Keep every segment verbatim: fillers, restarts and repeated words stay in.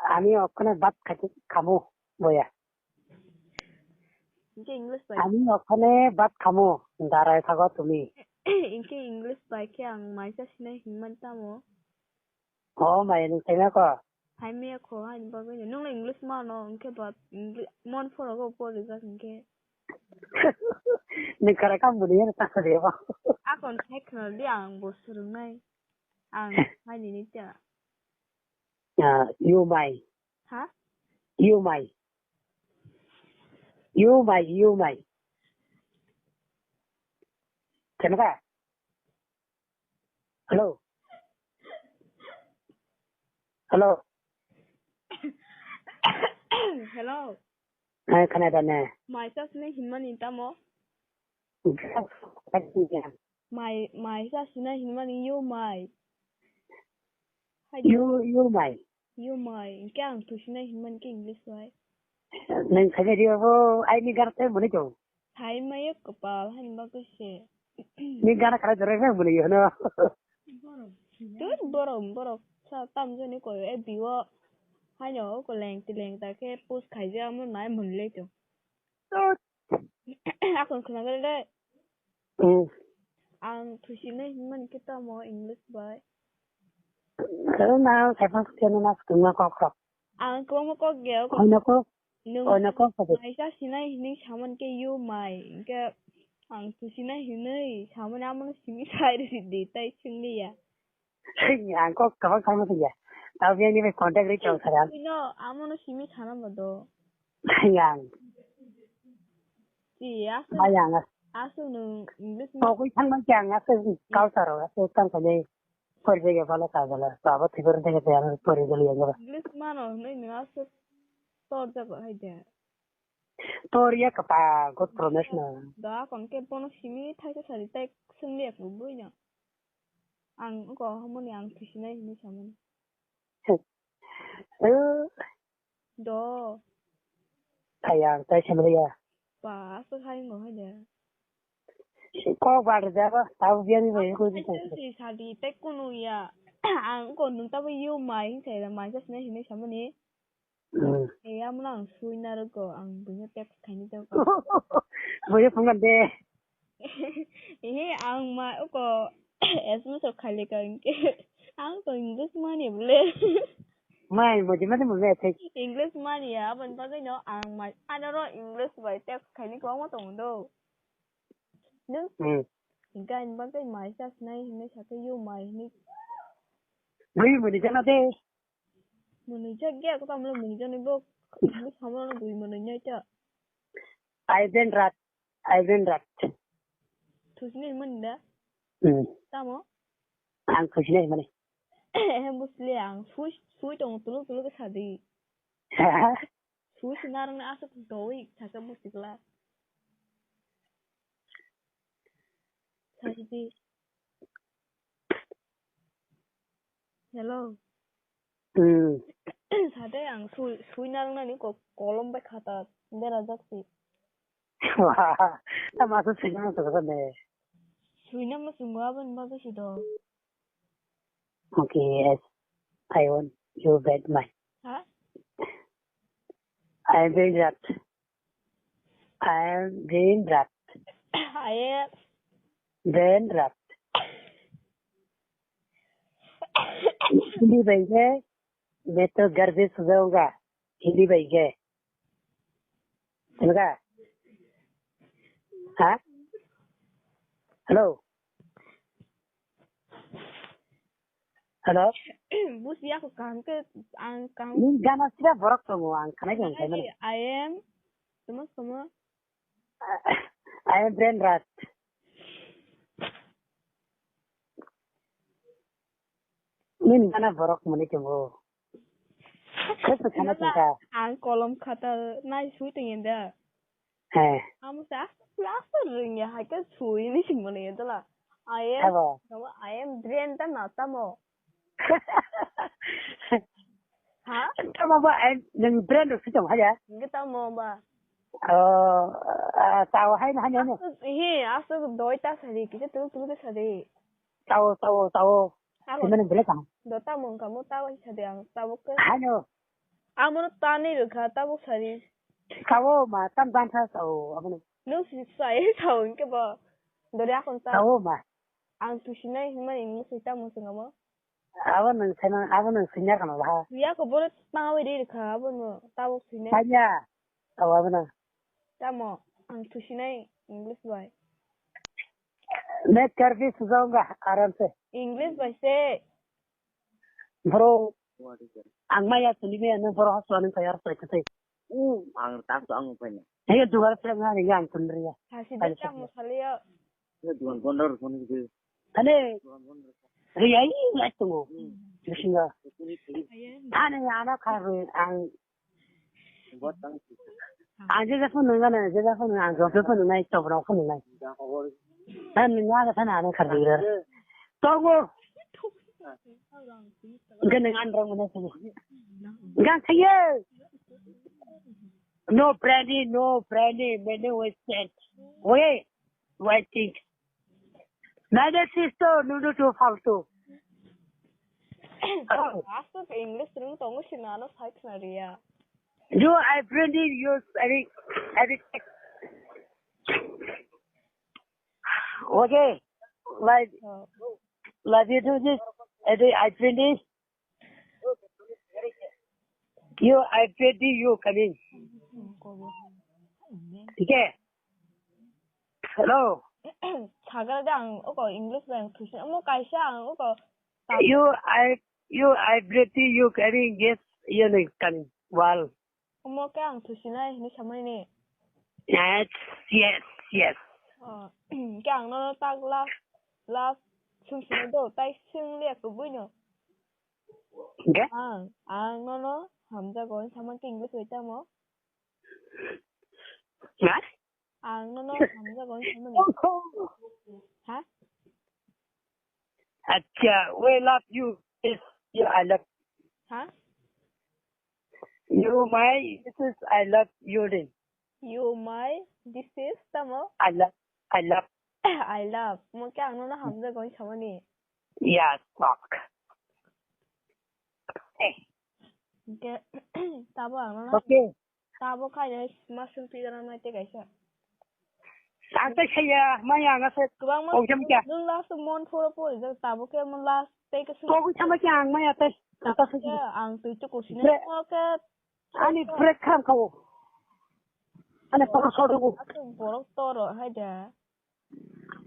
Ami okkone bat khati khamu boya. Hingke English bai. Ami okkone bat khamu darai thago tumi. Hingke English bai khe ang maisa sinai hinmani tamo. O mai nung saimaya ko. Saimaya ko, haini bagwi no. Nung le English mano, hingke ba English, mon phoro go pori jak hingke. Nung kara kam buni yana ta de ba. Akon thai khna di ang bo swrwngnai. Ang haini ni ta. Ah, you mai. Ha? You mai. You mai, you mai. Kenapa? Hello. Hello. Hello. Hai, khana da ne? Mai sa sini hinmani tamo? Mai, mai sa sini hinmani you mai. Hai. You, you mai. You mai. Hingke ang thusinai hinmani ke English bai. Nang saja dia bo, ai ni gar te muni jong. Hai mai kopal, hai ni bagwi se. Ni gana kara jore me muni yo no. Dur borok, borok sa tam jani ko e biwo. Haino ko leng ti leng ta khe post khaijak amo nai mwnle to. Tut. Akon khna gale de. Hmm. Ang thusinai hinmani khe tamo English bai. Khe na kaiphang khe na tungma kok kok. Ang kwbangma kok ge. Koi na kok. Nwng Ono kok sabi. Maisa sinai hinwi samani khe you mai, hingkhe ang thusinai hinwi samani amono simi sai rw di, tai swngli ya. Ang kok kwbang khaima thangya. Tabiyani bai contact rwi tong sara. Bino amono simi sana ba do. Yang. Chi, aswk, Bayang. Aswk nwng English mi- Togwi thangma khe ang aswk culture o aswk tang khainai. Pori jagao phano ta jala, to abo thwibar thangwi tei ano pori jali yang ba. English mano hwnwi nwng aswk tor jago hai de. Tor ya kapa, God promise na. Da kon ke bono simi thaisa sari tai swngli ya khe bui no. Ang ko hamoni ang thusinai hinwi samani. Eh. Do. Ayang, tai samaliya. Ba, aswk hai wngkha hai de. Kok bar da ba, tabo biyani bai ko di. Aswk si sadi, tei kunu ya. Ang ko nung tabo you mai, sai da mai sa sinai hinwi samani. Hmm. Eh, amo nang sui na ro ko, ang buino text khaini tabo. Buino phone de. Ehe, ang ma, oko, S M S rok khailika hwnkhe, ang to English mani bole. Mai, moji mani bole, thik. English mani ya, aboni bagwi no, ang ma, ano ro English bai text khaini kwbangma tongo do. Nwng, Hmm. Hwnkhe ani bagwi mai sa sinai hinwi sakhe, you mai hinwi. Bui mani jana de. Mwnwi jak ya, ko tamo mwnwi jak ni bo, bo samano gwi mwnwi nai ta. Aiben rat, aiben rat. Thusinai mani da? Hmm. Tamo? Ang thusinai mani. Ehe, busli ang sui, sui tong tulu tulu ke sadi. Sui sinarang na asuk doi, thaka busi kla. Sadi. Hello. Hmm. Sade ang sui, sui narwknani ko-, kolom bai khata berajak si. Wah, tamo aswk sui nang tongsa ne. Sui nang ma sung aboni bagwi si do. Okay, yes. I want you back my. Ha? I am very glad. I am brain rot. I am brain rot. Hindi bai khe, मैं तो घर से सो जाऊंगा. Hindi bai khe. Hello? Ha? Hello? Hello? Busi ako kaham ke ang kaham. Ni gana sira borok tongo ang khanai khe ang khaimani. I am. Tamo tamo. I am brain rot. Ni gana borok mani tongo. Khe se khana tongkha. Ang kolom khata nai sui tong yenda. He. Amo sa, sa ringya hai ka sui ni sing mani yenda la. I am, Abo. Tamo I am brain ta na tamo. Ha? Tamo ba, I am, nang brain ro sui tong haya. Nge tamo ba. Oh, ah, tao hai na hanya no. Aswk, he, aswk doi ta sadi, kisa tuluk tuluk ta sadi. Tao, tao, tao. Abo. Simani bele tang. Do tamo wngkha mo tao hai sadi ang, tabo ke. Hano. Amono tanwi rwkha, tabuk sari. Sao ma, tam tam sa sao, abono. Nwng si sai sao hinkhe bo. Dori akon ta. Sao ma. Ang thusinai hinmani English bai tamo swngamo. Abo nwng sena, abo nwng sinya kano ba. Yako bono tangawi ri rwkha, abono tabuk sinai. Sanya. Sao abono. Tamo, ang thusinai English bai. Net karbi sujaunga, aram se. English bai se. Bro, ang maya tuni maya nang boro hospital ni tayar sai kete. Hmm, ang tak to ang upai na. Hei dugar se nga ni yang tun ria. Hasi de kam saliyo. Dugan bondor phone ni. Ane. Ria i lai tungo. Singa. Ane ana kharwe ang. Ang je japo nang gana, je japo nang, ang jok japo nang nai, top rok po nang nai. Tan nang ga tan ang khardi ra. Tongo. Ga nang an rong nang sini. Ga khaye. No brandy, no brandy, many wasted. Wait, waiting. Nai de sister, nunu tu faltu. Aswk English rwng tongo sina ano sai khna riya. You, I bring you, I, I, okay, like, Oh. Like you do this, I, I bring this. You, I pay you coming. Okay. Hello. Sagra de ang oko English bai ang thusin. Omo kaisa ang oko. You, I, you, I pay you coming. Yes, you know, coming. Well. Omo ke ang thusinai hinwi samani. Yes, yes, yes. Oh, ke ang nono tak love, love sung sinai do, tai sung liya kubui no. Hingke? Ang, ang nono hamjago hinwi samani khe English bai tamo? Ha? Ang nono hamjago hinwi samani. Ha? Acha, we love you. Yes, yeah, I love. Ha? You my, this is I love you din. You my, this is tamo? I love, I love. I love. Mo khe ang nono hamjago hinwi samani. Yes, fuck. Hey. Hingke tabo ang nono. Okay. Tabo khaina masuk pi jana mai te kaisa. Ang tai saya maya ang ase. Kwbangma. Kok jam kya? Nwng last mon phoro pori jak tabo khe mon last tei khe. Kok jam kya ang maya tai. Ang tai saya. Ang twi chukur sini. Bre. Mo khe. Ani break kham kau. Ani poro sodo. Aku borok toro hai da.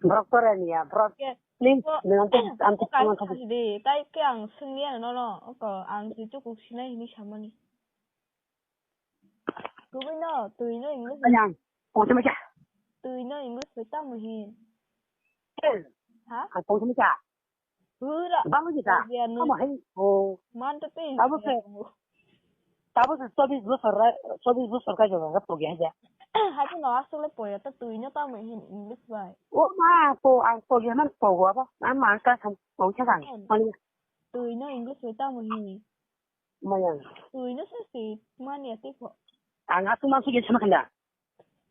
Borok tore niya, borok. Please, nang ang tong, ang tong, ang tong. Di, tai ke ang sengya no no, ko ang twi chukur sinai hinwi samani. Kubui no, twi no English. Ayang, pongsa macha. Twi no English bai tamo hin. Ha? Ang pongsa macha. Hura. Bang kita. Kamu hai. Oh. Man to pe. Kamu pe. Tabo se chobis bosor ra, chobis bosor ka jaga ka pogi haja. Hai no asole poya ta twi no tamo hin English bai. O ma po ang pogi man pogo ba. Ang ma ka sam po cha kan. Twi no English bai tamo hin. Maya. Twi no se si mani ati po. Ang asu man su ge sama kanda.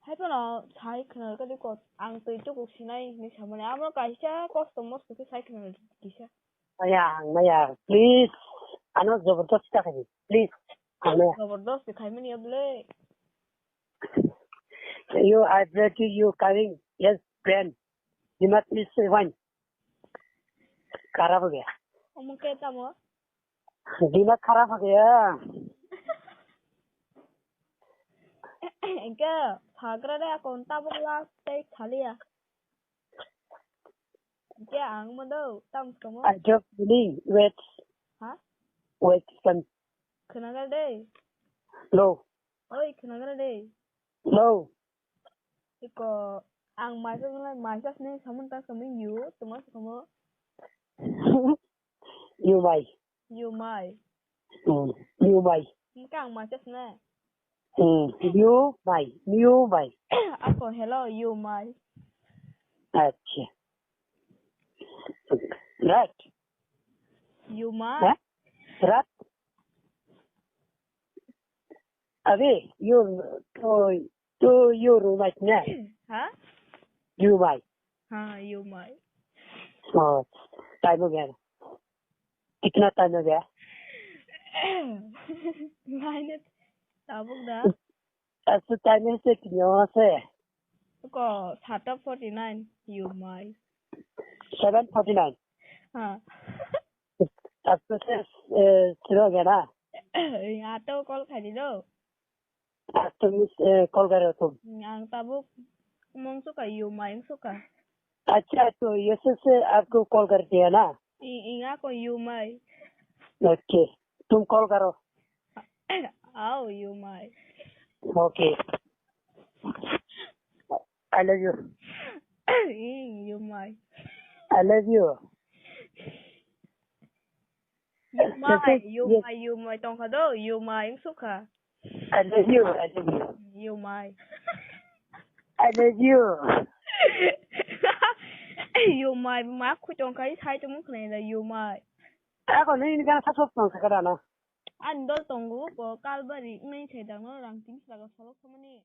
Hai phano sai khna kadi ko ang twi chukur sinai hinwi samani amo kaisa kosto mosto khe sai khna kisa. Maya, maya, please. Ano jabardasti ta khai, please. Ano. Jabardasti khai mani able. You, I pray to you, coming. Yes, friend. You must miss one. Kharap ho gaya. Omo khe tamo? Dimak kharap ho gaya. Engke phagra de akon tabuk last tei khaliya. Engke ang modo tam somo. I just believe wait. Ha? Wait, son. Khnagar de. Lo. Oi, khnagar de. Lo. Iko ang maisa nang maisa sini samun ta samun yu, tuma samun. You mai. You mai. Hmm. You mai. Engka ang maisa sini. Hmm. You mai. You mai. Ako hello, you mai. Acha. Right. You mai. Ha? Rat. Abe, you to to you rumah na. Ha? You mai. Ha, you mai. Oh, time ho gaya. Kitna time ho gaya? Lainat tabuk da. Asu time se kinyo se. Ko sata forty nine, you my. Seven forty nine. Ha. Asu se, eh, siro gana. Ato call khai di do. Asu, eh, call karo tum. Ang tabuk mong suka, you my suka. Acha, to yese se aapko call kar diya na? Inga ko you my. Okay. Tum call karo. Ao, you my. Okay. I love you. You my. I love you. You my, you my, you my tongkha do, you my wng sukha. I love you, I love you. You my. I love you. You my, ma khui tongkha, i sai tongmung khna da, you my. Ako nini gana sa sok tong sakada na. Ani dol tongo, bo kalbari, ngai sai dang no rang tin saka solok samani.